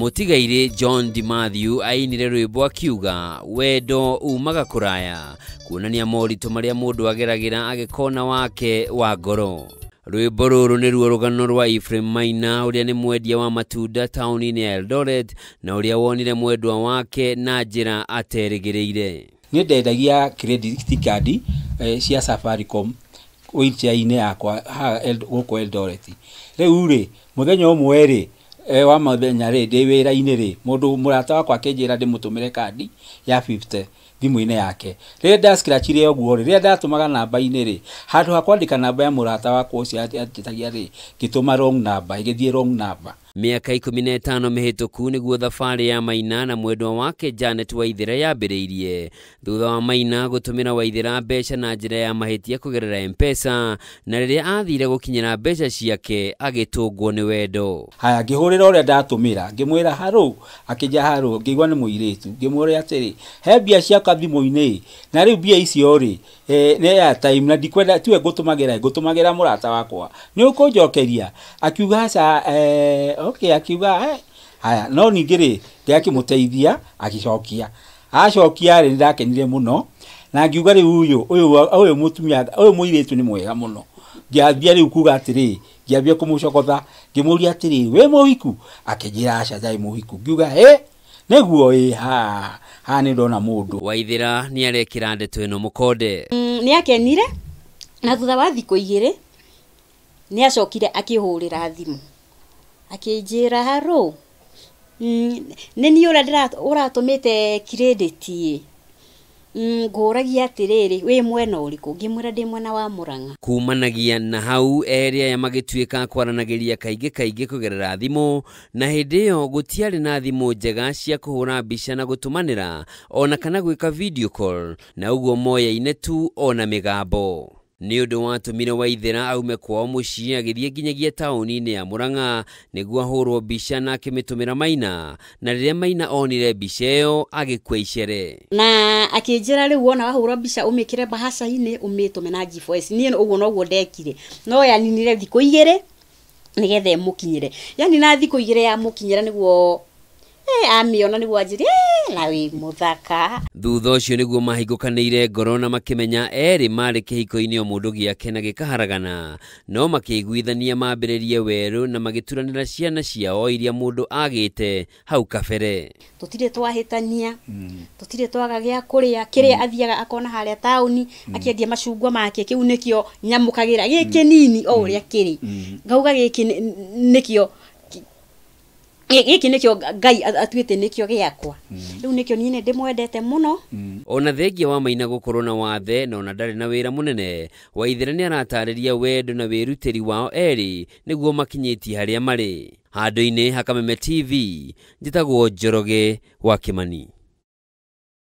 Mũtigairĩ John DiMathew ainire rwĩmbo akiuga wendo umaga kũraya, kuonania moritũ marĩa mũndũ ageragĩra agĩkona wake wa ngoro. Rwĩmbo rũrũ nĩruo rũgano rwa Ephraim Maina ũrĩa nĩ mwendia wa matunda taũni-inĩ ya Eldoret na ũrĩa wonire mwendwa wake na njĩra aterĩgĩrĩire. Niĩ ndendagia credit card cia Safaricom wheelchair-inĩ yakwa haha gũkũ Eldoret. Rĩu rĩ, mũthenya ũmwe rĩ, wa mũthenya rĩ, ndĩ wĩra-inĩ rĩ, mũndũ mũrata wakwa akĩnjĩra ndĩmũtũmĩre kandi ya 50 thimũ-inĩ yake. Rĩrĩa ndascratchire ũguo rĩ, rĩrĩa ndatũmaga namba-inĩ rĩ, handũ ha kwandĩka namba ya mũrata wakwa ũcio anjĩtagia rĩ, ngĩtũma wrong number, ĩgĩthiĩ wrong number. Mĩaka 15 mĩhĩtũku nĩguo thabarĩ ya Maina na mwendwa wake Janet Waithera yambĩrĩirie thutha wa Maina gũtũmĩra Waithera mbeca na njĩra ya mahĩtia kũgerera M-Pesa, na rĩrĩa athire gũkinyĩra mbeca ciake agĩtũngwo nĩ wendo. Haya, ngĩhũrĩra ũrĩa ndatũmĩra, ngĩmwĩra harũ, akĩnjĩra harũ, ngĩigua nĩ mũirĩtu, ngĩmwĩra atĩrĩ, he mbia ciakwa thimũ-inĩ, na rĩu mbia icio rĩ, nĩ airtime na ndikwenda tiwe ngũtũmagĩra, ngũtũmagĩra mũrata wakwa, nĩ ũkũnjokeria? Akiuga aca, okay, akiuga haya, no ningĩ rĩ, ndĩakĩmũteithia, agĩcokia. Acokia rĩ, nĩndakenire mũno, na ngiuga rĩu ũyũ mũtumia, ũyũ mũirĩtu nĩ mwega mũno. Ngĩambia rĩu kuga atĩrĩ, ngĩambia kũmũcogotha, ngĩmũria atĩrĩ, wĩ mũhiku? Akĩnjĩra aca ndarĩ mũhiku. Ngiuga hĩ, nĩguo ĩ, ha, haha nĩ ndona mũndũ. Waithera nĩarekĩra ndeto ĩno mũkonde. Nĩakenire, na thutha wa thikũ igĩrĩ nĩacokire akĩhũrĩra thimũ akĩnjĩra harũ, nĩ niĩ ũrĩa ũratũmĩte credit ĩ, ngũragia atĩrĩrĩ, wĩ mwena ũrĩkũ? Ngĩmwĩra ndĩ mwena wa Murang'a. Kumanagia na hau erĩ aya magĩtuĩka kwaranagĩria kaingĩ kaingĩ kũgerera thimũ, na hĩndĩ ĩyo gũtiarĩ na thimũ njega cia kũhũra mbica na gũtũmanĩra ona kana gwĩka video call, na ũguo moyaine tu ona mĩgambo. Nĩ ũndũ watũmire Waithera aume kwao mũciĩ agĩthiĩ nginyagia taũni-inĩ ya Murang'a nĩguo ahũrwo mbica na akĩmĩtũmĩra Maina, na rĩrĩa Maina onire mbica ĩyo agĩkua icere. Na akĩnjĩra rĩu wona wahũra mbica ũmĩkĩre bahaca-inĩ ũmĩtũme na G4S. Niĩ ũguo noguo ndekire, no yaninire thikũ igĩrĩ nĩgetha ĩmũkinyĩre. Yani na thikũ igĩrĩ yamũkinyĩra nĩguo amĩona nĩguo anjĩre, na wĩ mũthaka. Thutha ũcio nĩguo mahingũkanĩire ngoro na makĩmenya erĩ marĩ kĩhiko-inĩ o mũndũ gĩake na gĩkaharagana, no makĩiguithania mambĩrĩrie werũ na magĩturanĩra ciana ciao iria mũndũ agĩte hau kabere. Tũtirĩ twahĩtania, tũtirĩ twaga gĩa kũrĩa, kĩrĩa athiaga akona harĩa taũni akĩendia macungwa make, kĩu nĩkĩo nyamũkagĩra gĩkĩ nini o ũrĩa kĩrĩ, ngauga gĩkĩ nĩkĩo gĩkĩ nĩkĩo Ngai atuĩte nĩkĩo gĩakwa. Rĩu nĩkĩo niĩ ndĩmwendete mũno. Ona thengia wa Maina gũkorwo na wathe na ona ndarĩ na wĩra mũnene, Waithera nĩaratarĩria wendo na wĩrutĩri wao erĩ nĩguo makinyĩtie harĩa marĩ. Handũ-inĩ ha Kameme TV, njĩtagwo Njoroge wa Kĩmani.